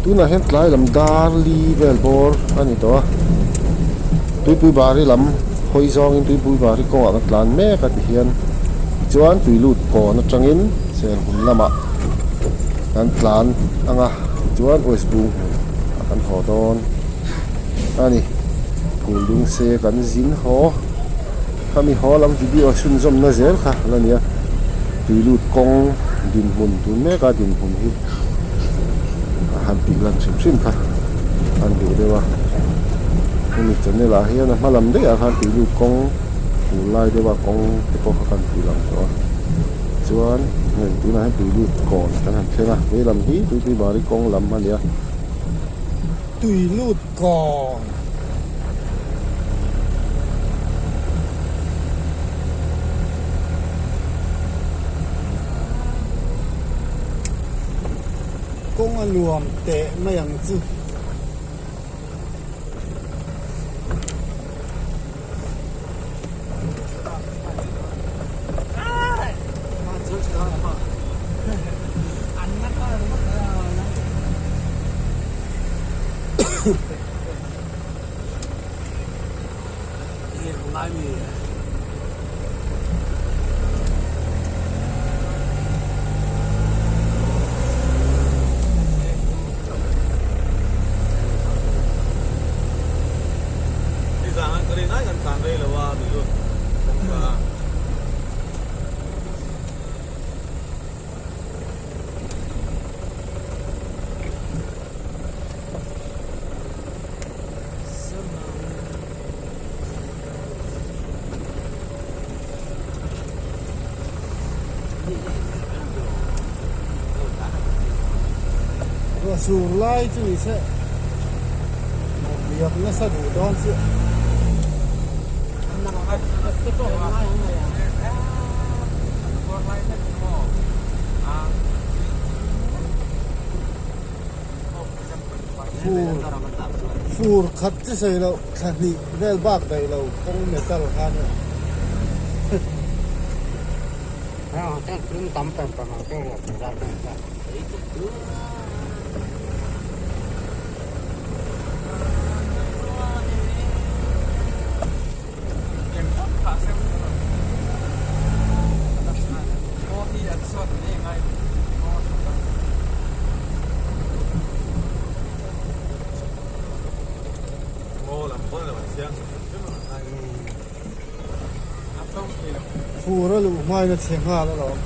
Tunah hian tlai lam dar li vel bawr a ni tawh a, tuipui bari lam hawi zawngin tuipui bari kawngah kan tlan mek a ti hian tichuan tui lut kawn atangin serhmun lamah kan tlan ang a tichuan west bung hmun ah kan haw dawn a ni phul dung se kan zin haw khami haw lam video chhunzawmna zel kha a la ni a tui lut kawng dinhmun tun mek a dinhmun hi a han tih lan hrim hrim kha an duh deuh a hemi channel ah hian a hma lam daih ah khan tui lut kawng fur lai deuh a kawng te pawh kha kan tih lang tawh a chuan hei tunah hian tui lut kawn kan han thleng a veilam hi tuipui bari kawng lam a ni a. Tui lut kawn. Kawng a nuam teh mai ang chu. Ruah sur lai chu ni se biak nasa duh dawn chiah. Fur fur khat chi sawi loh thla hnih vel bak daih lo kawng metal kha ania. Fur a luh hmain a chhe nghal alawm.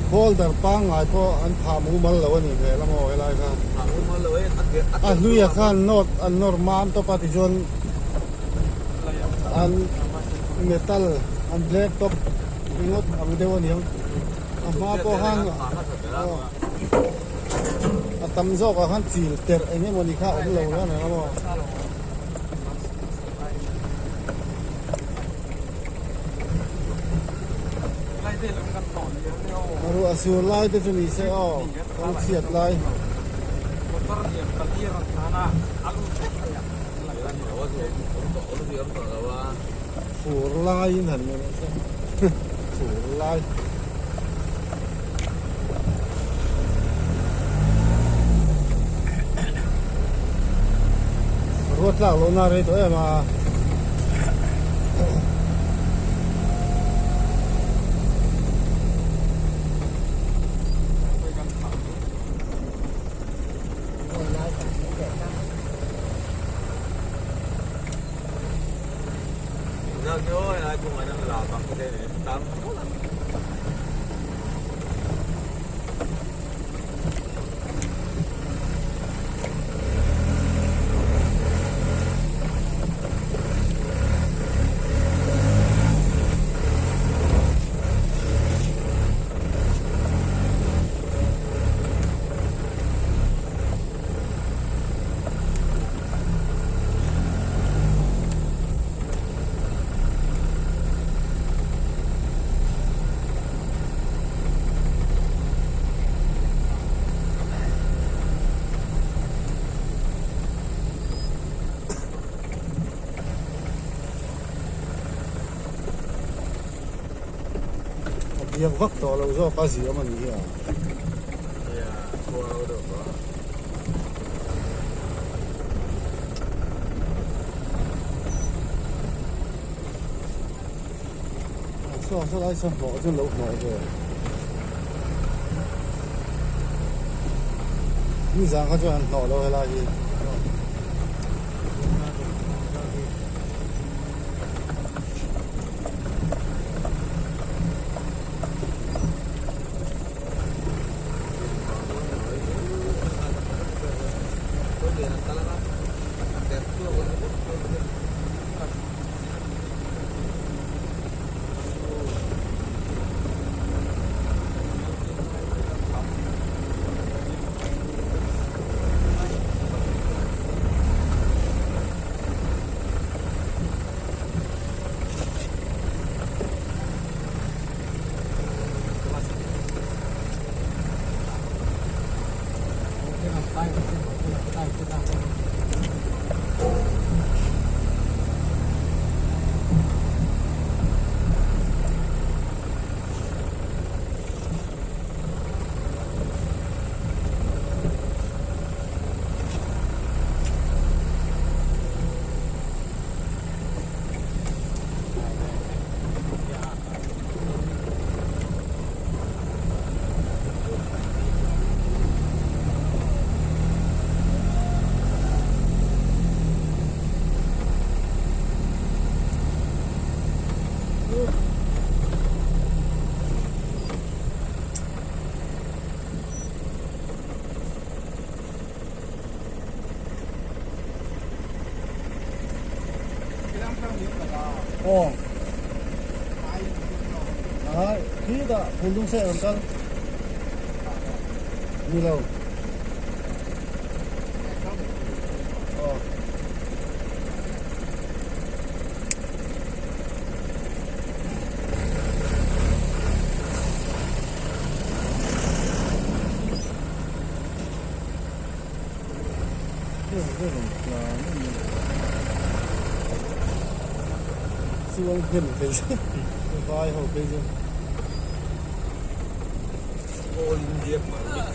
Boulder pangngai pawh an phah mumal lo a nih hmel a maw helai khan. A hluia khan nawt an nawr mam tawp a tichuan an metal an black top ringawt ang deuh a niang a hma pawh khan a tam zawkah khan chil terh eng emawni kha a awm lo reng reng a maw. Ruah sur lai te chu ni se aw kawng chhiat lai. Fur laiin han ni rawh se fur lai. Ruat tlak lohna a rei tawh em a. A biak vak tawh lo zawk a ziam a ni hi a. Saw saw lai saw hnawh chu an lo hnawh ve. Nizan kha chuan an hnawh lo helai hi. Aw Ai khitah phul dum seh rawn kal ni lo Aw. Chuang hnem phei chu vai ho phei chu. All India permit.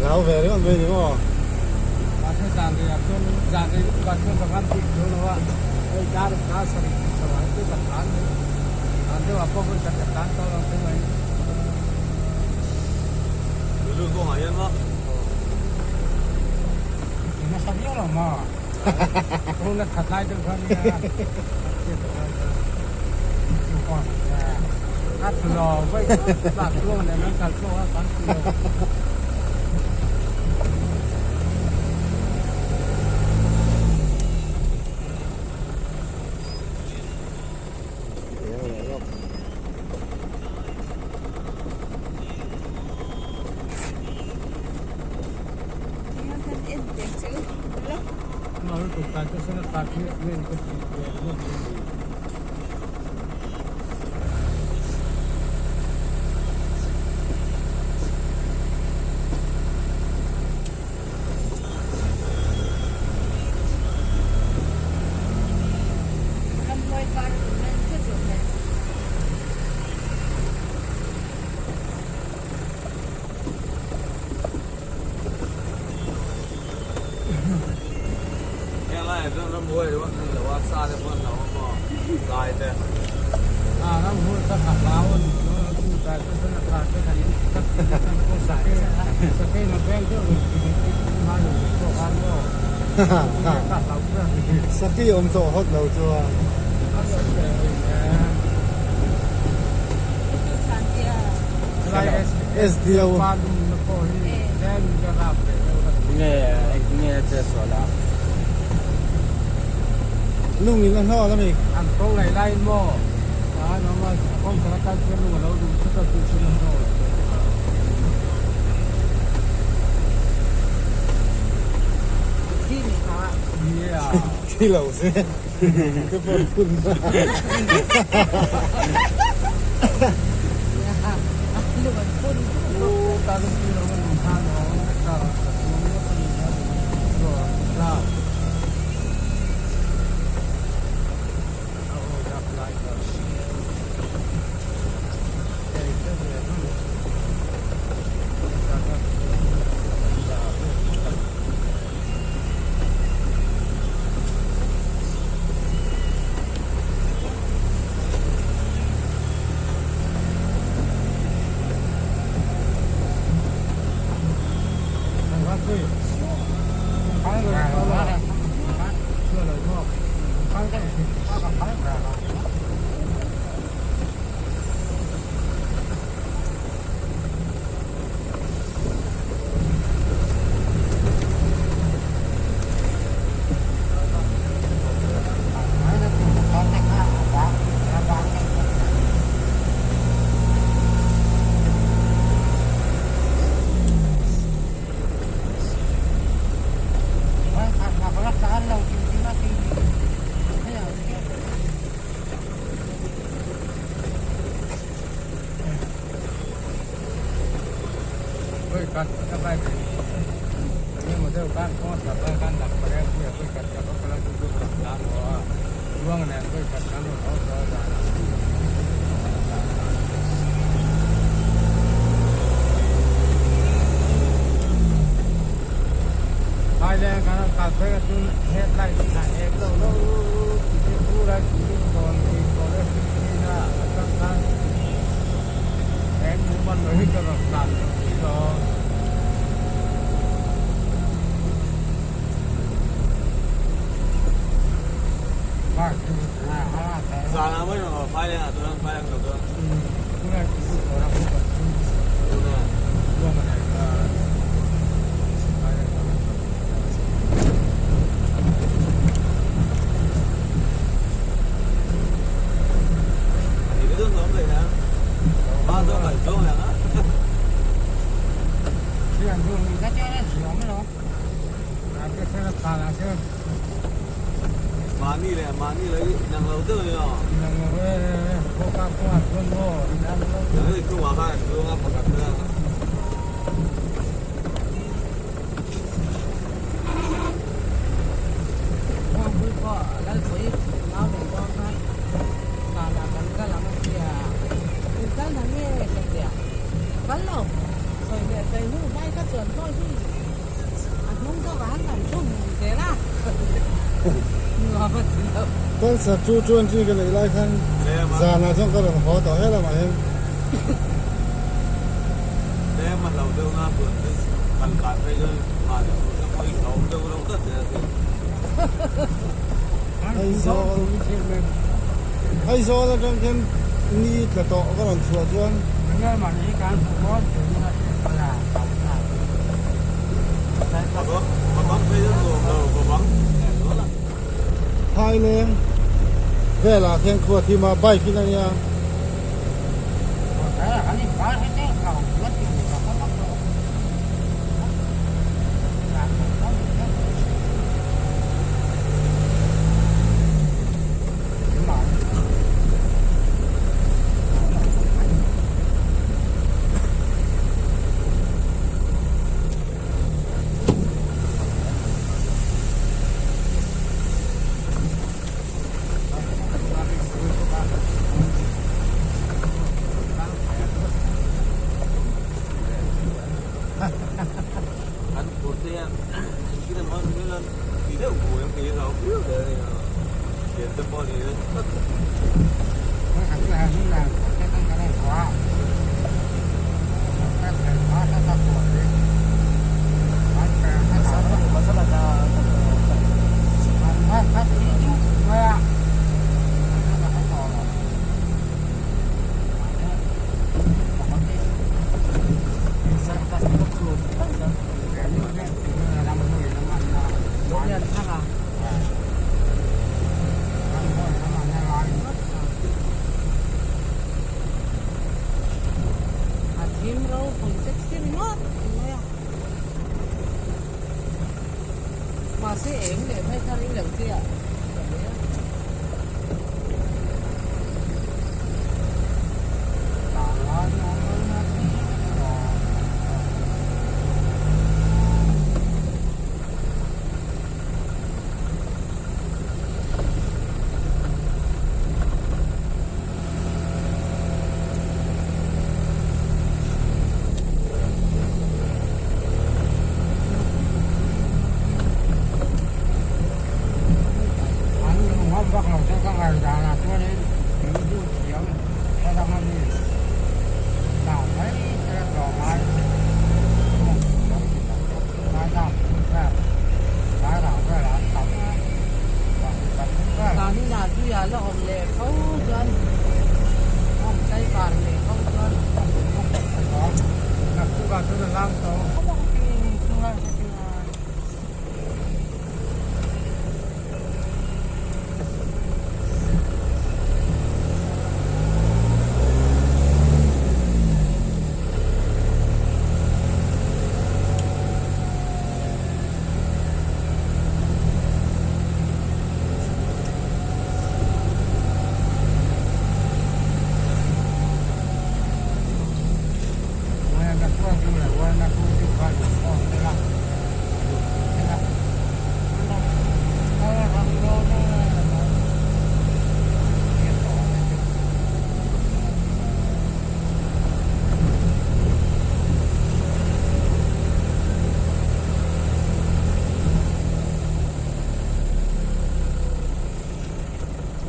Hlau ve ringawt mai ni maw? Sakhi awm tawh hawt lo chuan. SDO. Lungin a hnawh a mi. Thi lo se ka phone phun na. Concert chu chuan chi ka neih lai khan zanah chuan ka rawn haw tawh helamah hian. Aizawl Aizawl atang khian ni tla tawh ka rawn chhuah chuan. Phaileng velah khian khua thim a bike in a nia.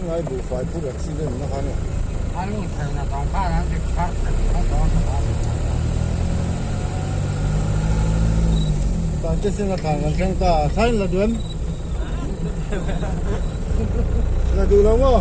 Ngai buhfai phur accident na kha ni. Tan che sin a thlan kan thleng ta a thlain la duh em? La duh lo maw?